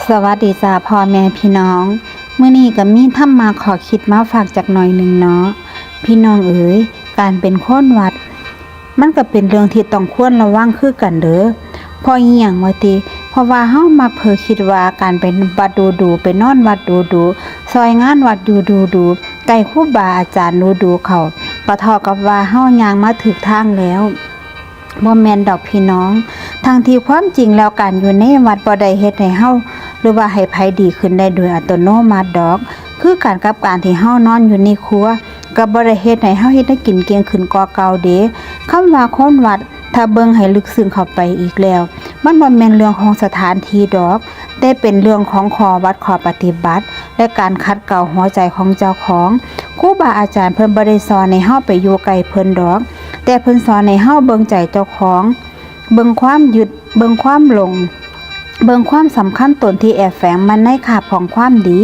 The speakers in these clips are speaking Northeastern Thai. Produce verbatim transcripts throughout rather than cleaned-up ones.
สวัสดีจ้าพ่อแม่พี่น้อง มื้อนี้ก็มีธรรมะข้อคิดมาฝากจักหน่อยหนึ่งเนาะ พี่น้องเอ๋ย การเป็นคนวัด มันก็เป็นเรื่องที่ต้องควรระวังคือกันเด้อ เพราะอิหยังวะติ เพราะว่าเฮามักเผลอคิดว่าการไปวัดดูๆ ไปนอนวัดดูๆ ซอยงานวัดอยู่ดูๆ ใกล้ครูบาอาจารย์ดูๆ เข้า ก็เท่ากับว่าเฮาย่างมาถูกทางแล้ว บ่แม่นดอกพี่น้อง ทั้งที่ความจริงแล้วการอยู่ในวัดบ่ได้เฮ็ดให้เฮา หรือว่าให้ไผดีขึ้นได้โดยอัตโนมัติดอก คือกันกับการที่เฮานอนอยู่ในครัว ก็บ่ได้เฮ็ดให้เฮาเฮ็ดแนวกินเก่งขึ้นกว่าเก่าเด้ คำว่าคนวัด ถ้าเบิ่งให้ลึกซึ้งเข้าไปอีกแล้ว มันบ่แม่นเรื่องของสถานที่ดอก แต่เป็นเรื่องของข้อวัดข้อปฏิบัติ และการขัดเกลาหัวใจของเจ้าของ ครูบาอาจารย์เพิ่นบ่ได้สอนให้เฮาไปอยู่ใกล้เพิ่นดอก แต่เพิ่นสอนให้เฮาเบิ่งใจเจ้าของ เบิ่งความยึด เบิ่งความหลง เบิ่งความสำคัญตนที่แอบแฝงมาในคราบของความดี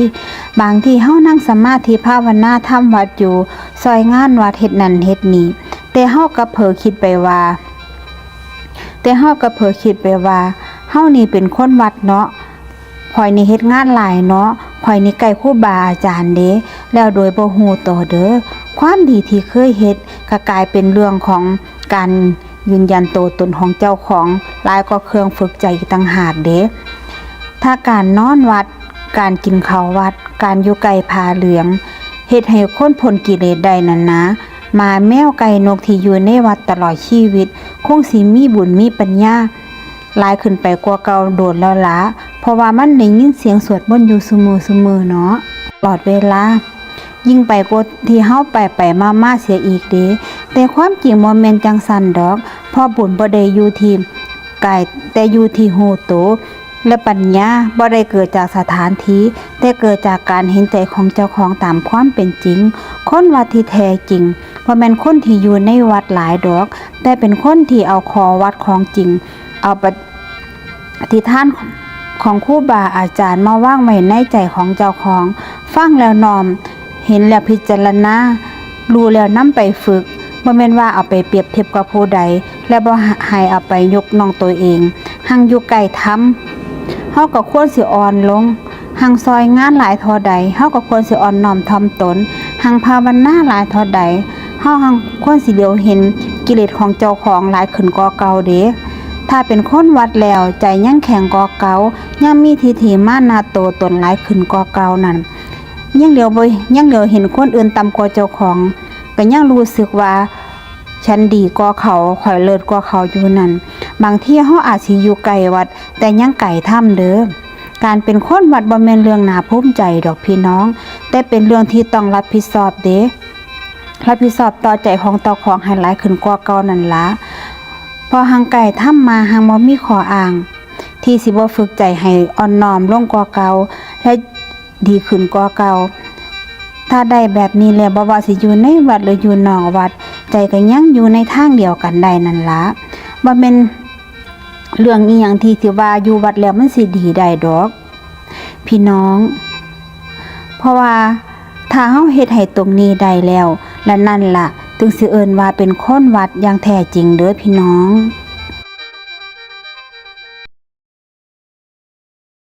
บางทีเฮานั่งสมาธิภาวนาทำวัดอยู่ ซอยงานวัดเฮ็ดนั่นเฮ็ดนี่ แต่เฮากลับเผลอคิดไปว่า แต่เฮากลับเผลอคิดไปว่า เฮานี่เป็นคนวัดเนาะ ข้อยนี่เฮ็ดงานหลายเนาะ ข้อยนี่ใกล้ครูบาอาจารย์เด้ แล้วโดยบ่ฮู้ตัวเด้อ ความดีที่เคยเฮ็ดก็กลายเป็นเรื่องของการยืนยันตัวตนของเจ้าของ หลายกว่าเครื่องฝึกใจอีกต่างหากเด้ ถ้าการนอนวัด การกินข้าววัด การอยู่ใกล้ผ้าเหลือง เฮ็ดให้คนพ้นกิเลสได้นั่นนะ หมาแมวไก่นกที่อยู่ในวัดตลอดชีวิต คงสิมีบุญมีปัญญา หลายขึ้นไปกว่าเก่าโดนแล้วละ เพราะว่ามันได้ยินเสียงสวดมนต์อยู่ซุมื้อซุมื้อเนาะ ตลอดเวลา ยิ่งไปกว่าที่เฮาไปไปมามาเสียอีกเด้ แต่ความจริงบ่แม่นจังซั่นดอก เพราะบุญบ่ได้อยู่ที่กาย แต่อยู่ที่ฮู้โต และปัญญาบ่ได้เกิดจากสถานที่ แต่เกิดจากการเห็นใจของเจ้าของตามความเป็นจริง คนวัดที่แท้จริง บ่แม่นคนที่อยู่ในวัดหลายดอก แต่เป็นคนที่เอาข้อวัดของจริง เอาปฏิฐานของครูบาอาจารย์มาวางไว้ในใจของเจ้าของ ฟังแล้วน้อม เห็นแล้วพิจารณา รู้แล้วนำไปฝึก บ่แม่นว่าเอาไปเปรียบเทียบกับผู้ใด และบ่ให้เอาไปยกน้องตัวเอง หังอยู่ใกล้ธรรม เฮาก็ควรสิอ่อนลง หังซอยงานหลายเท่าใด เฮาก็ควรสิอ่อนน้อมถ่อมตน หังภาวนาหลายเท่าใด เฮาหังควรสิเหลียวเห็นกิเลสของเจ้าของหลายขึ้นกว่าเก่าเด้ ถ้าเป็นคนวัดแล้วใจยังแข็งกว่าเก่า ยังมีทิฏฐิมานะตัวตนหลายขึ้นกว่าเก่านั่น ยังเหลียวบ่ ยังเหลียวเห็นคนอื่นต่ำกว่าเจ้าของ ก็ยังรู้สึกว่า ฉันดีกว่าเขา ข้อยเลิศกว่าเขาอยู่นั่น บางทีเฮาอาจสิอยู่ใกล้วัด แต่ยังไกลธรรมเด้อ การเป็นคนวัดบ่แม่นเรื่องน่าภูมิใจดอกพี่น้อง แต่เป็นเรื่องที่ต้องรับผิดชอบเด้ รับผิดชอบต่อใจของเจ้าของให้หลายขึ้นกว่าเก่านั่นละ เพราะหังไกลธรรมมาหังบ่มีข้ออ้าง ที่สิบ่ฝึกใจให้อ่อนน้อมลงกว่าเก่า และดีขึ้นกว่าเก่า ถ้าได้แบบนี้แล้ว บ่ว่าสิอยู่ในวัดหรืออยู่นอกวัด ใจก็ยังอยู่ในทางเดียวกันได้นั่นละ บ่แม่นเรื่องอีหยังที่สิว่าอยู่วัดแล้วมันสิดีได้ดอก พี่น้อง เพราะว่าถ้าเฮาเฮ็ดให้ตรงนี้ได้แล้ว และนั่นล่ะ จึงสิเอิ้นว่าเป็นคนวัดอย่างแท้จริงเด้อพี่น้อง